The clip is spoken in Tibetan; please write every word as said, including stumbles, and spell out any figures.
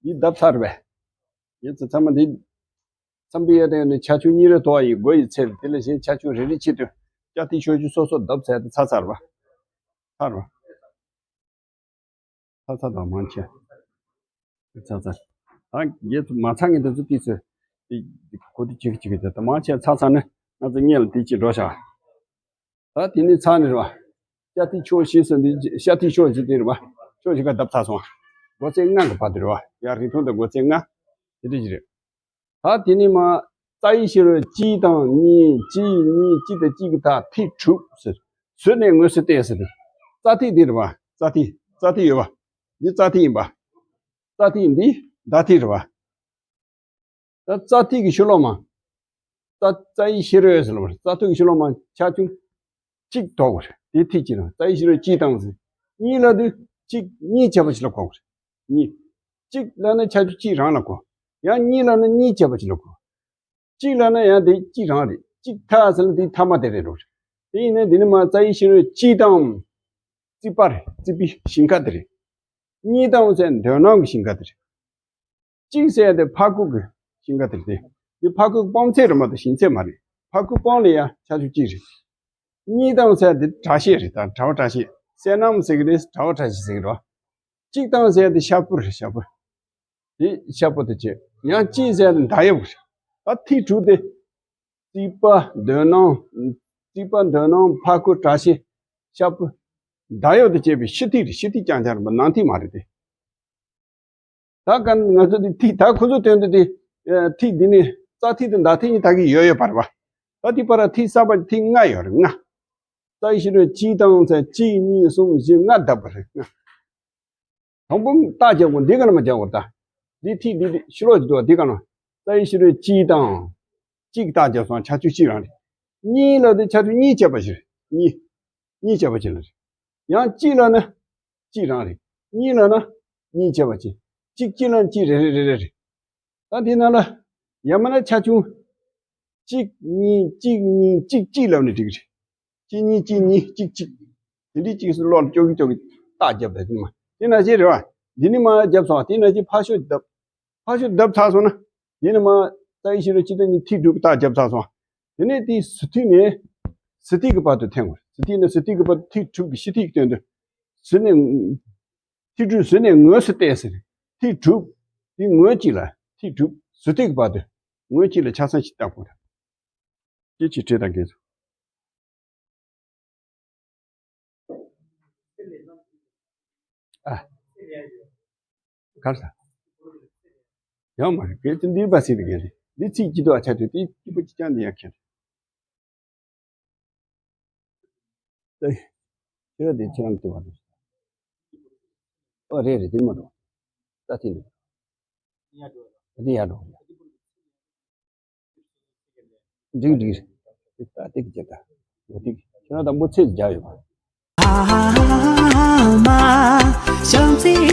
འདི་བརྡབ་ཚར་བས། ཡིན་ཙང་ཚང་མ་འདི། མཚམས་པའི་ཡ་དེ་ནི་ཆ་ཆུང་གཉིས་རེ་དོ་བ་ཡི་སྒོ་ཡི་ཚེ་དེ་ལ་གཞན་ཆ་ཆུང་རེ་རེ་ཆེད་དུ་ཅ་ཏི་ཤོ་ཅུ་སོ་སོ་བརྡབ་ཚར་དེ་ཚར་ཚར་བ། ཚར་བ། ཚར་ཚར་དང་མང་ཆེ། ཚར་ཚར། ད་རྒྱལ་ཚུ་མ་ཚང་གི་འདི་ཚོ་ཏི་ཚོས། དེ་གོ་དེ་ཅིག་ཅིག་གི་དེ་ད་མང་ཆེ་ཚར་ཚར་ནི་ང་ཚོ་སྔོན་ལ་དེ་ཅིག་འགྲོ་བཞག་ད་དེ་ནི་ཚར་ནི་རེད་བ། ཤ་ཏི་ཆོ་ཞེས་སོ་འདི་ཤ་ཏི་ཆོ་ཞེས་དེ་རེད་བ། ཆོ་ཞིག་ག་བརྡབ་ཚར་སོང་བ། སྒོ་ཚེ་ལྔ་གི་བར་དུ་རེད་བ། ཡར་རིང་ཐུང་དང་སྒོ་ཚེ་ལྔ། དེ་འདྲ་ཞིག་རེད། ད་དེ་ནི་མ། རྩ་བའི་ཤེས་རབ་གཅིག་དང་གཉིས་གཅིག་གཉིས་གཅིག་དང་གཅིག་གི་མཐའ་ཐིག་དྲུག་ཟེར། ཟུར་ནས་ངོས་སུ་བལྟས་ཟེར་ཏེ། རྩ་ཐིག་འདི་རེད་བ། རྩ་ཐིག་རྩ་ཐིག་ཡོད་བ། འདི་རྩ་ཐིག་ཡིན་པ། རྩ་ཐིག་འདི་ཟླ་ཐིག་རེད་བ། ད་རྩ་ཐིག་གི་ཕྱི་ལོགས་མ། རྩ་རྩ་བའི་ཤེས་རབ་ཟེར་ལ་བ། རྩ་ཐིག་གི་ཕྱི་ལོགས་མ་ཆ་ཆུང་། གཅིག་དོག་པ་རེད། དེ་ཐིག་གཅིག་དང་རྩ་བའི་ཤེས་རབ་གཅིག་དང་ཟེར། གཉིས་ལ་དུས་གཅིག་གཉིས་བྱས་པ་ཞིག་ལ་གོ་དགོས་རེད། གཉིས། གཅིག་ལ་ནི་ཆ་ཆུང་གཅིག་རང་ལ་གོ། ཡང་གཉིས་ལ་ནི་གཉིས་བྱས་པ་ཞིག་ལ་གོ། གཅིག་ལ་ནི་ཡང་དེ་གཅིག་རང་རེད། གཅིག་མཐའ་ཟེར་ན་དེ་མཐའ་མ་དེ་རེད་འགྲོ་རེད། དེ་ཡིན་ན་འདི་ནི་མ་རྩ་བའི་ཤེས་རབ་གཅིག་དང་། རྩིག་པ་རེད། རྩིག་པའི་ཞིང་ཁ་དེ་རེད། གཉིས་དང་ཟེར་འདོད་སྣམ་གྱི་ཞིང་ཁ་དེ་རེད། གཅིག་ཟེར་དེ་ཕ་ཁུག་གི་ཞིང་ཁ་དེ་རེད་དེ། འདི་ཕ་ཁུག་སྤང་ཚད་རེད་མ་གཏོགས་ཞིང་ཚད་མ་རེད། ཕ་ཁུག་སྤང་ལ་ཡ་ཆ་ཆུང་གཅིག་རེད། གཉིས་དང་ཟེར་དེ་གྲྭ་ཤེས་རེད། ད་གྲྭ་པ་གྲྭ་ཤེས་སེ་ནམ་ཟེར་གི་རེད། གྲྭ་པ་གྲྭ་ཤེས་ཟེར་གི་རེད། གཅིག་དང་ཟེར་དེ་ཤ་ཕུར་རེད། ཤ་ཕུར། དེ་ཤ་ཕུར་དེ་བྱས། ཡང་གཅིག་ཟེར་དེ་མདའ་ཡོབ་རེད། ད་ཐིག་དྲུག་དེ། རྩིག་པ་འདོད་སྣམ། རྩིག་པ་འདོད་སྣམ་ཕ་ཁུག་གྲྭ་ཤེས། ཤ་ཕུར། མདའ་ཡོབ་དེ་བྱས་པའི་ཕྱི་ཐིག་རེད། ཕྱི་ཐིག་རྐྱང་རྐྱང་རེད་པ། ནང་ཐིག་མ་རེད་དེ། ད་ག་ང་ཚོ་འདི་ཐིག་ད་ཁོ་ཚོ་དོན་དུ་དེ། ཨ། ཐིག་འདི་ནི་རྩ་ཐིག་དང་ཟླ་ཐིག་གཉིས་ད་གི་ཡོད་ཡོད་པ་རེད་པ། ད་དེ་བར་ཐིག་གསར་པ་ཐིག་ལྔ་ཡོད་རེད། ལྔ། རྩ་བའི་ཤེས་རབ་གཅིག་དང་ཟེར་གཅིག་གཉིས་གསུམ་བཞི་ལྔ་བརྡབས་པ་རེད། ལྔ། དང་པོ་རྟགས་རྒྱག་དགོས། འདི་ག་ནས་མ་རྒྱག་དགོས་ད། འདི་ཐིག་འདི་འདི་ཕྱི་ལོགས་ཀྱི་འདུག་བ། འདི་ག་ནས། རྩ་བའི་ཤེས་རབ་གཅིག་དང་། གཅིག་རྟགས་རྒྱག་སོང་། ཆ་ཆུང་གཅིག་རང་རེད། གཉིས་ལ་དེ་ཆ་ཆུང་གཉིས་བྱས་པ་ཞིག་རེད། གཉིས། གཉིས་བྱས་པ་ཞིག་ལ་རེད། ཡང་གཅིག་ལ་ནི་གཅིག་རང་རེད། གཉིས་ལ་ན་གཉིས་བྱས་པ་ཅིག་གཅིག་གཅིག་ལ་གཅིག་རེ་རེ་རེ་རེ་རེད། ད་དེ་ནང་ལ་ཡ་མ་ན་ཆ་ཆུང་། གཅིག་གཉིས་གཅིག་གཉིས་གཅིག་གཅིག་ལབ་ནས་འགྲིག་གི་རེད། གཅིག་གཉིས་གཅིག་གཉིས་གཅིག་གཅིག་དེ་འདྲའི་གཅིག་སུ་ལོག་ལ་ཅོག་གི་ཅོག་གི་རྟགས་རྒྱབ་པ་དེ་ནི་མ། དེ་ན་ཅི་རེད་བ། འདི་ནི་མ་རྒྱབ་སོང་བ། དེ་ན་ཅི་ཕར་ཕྱོགས་བརྡབ། ཕར་ཕྱོགས་བརྡབ་ཚར་སོང་ན། དེ་ནི་མ་རྩ་བའི་ཤེས་རབ་གཅིག་དང་གཉིས་ཐིག་དྲུག་གི་རྟགས་རྒྱབ་ཚར་སོང་བ། དེ་ནས་དེའི་ཟུར་ཐིག་ནས་ཟུར་ཐིག་གི་བར་དུ་འཐེན་དགོས། ཟུར་ཐིག་ནས་ཟུར་ཐིག་གི་བར་དུ་ཐིག་དྲུག་གི་ཕྱི་ཐིག་གི་སྟེང་དུ། ཟུར་ནས། ཐིག་དྲུག་ཟུར་ནས་ངོས་སུ་བལྟས་ཟེར། ཐིག་དྲུག་དེ་ངོས་གཅིག་ལ། ཐིག་དྲུག་ཟུར་ཐིག་གི་བར་དུ། ངོས་གཅིག་ལ་ཆ་ཚང་ཞིག་བཏགས་དགོས། སྐད་ཅིག་བྲིས་དང་གས་སོ། ཨ། གར་ས། ཡང་མ་རེད། གལ་ཏེ་འདིར་པ་སྲིད་དེ་གལ་ཏེ་འདི་ཚིག་ཅི་ཏུ་ཨ་ཆ་དུས་དེ་སྐྱིད་པོ་ཅི་ཅང་འདི་ཡང་ཁྱེར། ཨེ། ཁྱེད་རང་དེ་ཁྱེད་རང་ལྟ་བ་རེད། ཨོ་རེད་རེད། དེ་མ་འགྲོ། ད་དེ་འདུག་ད་དེ་ཡར་འགྲོ། འགྲིག་འགྲིག་རེད། ད་དེ་གི་ཅི་ད། འོ་དེ་གི་ཁྱེད་རང་དང་པོ་ཚེས་བརྒྱ་ཡོད་པ། ཨ་མ། བྱམས་བརྩེའི་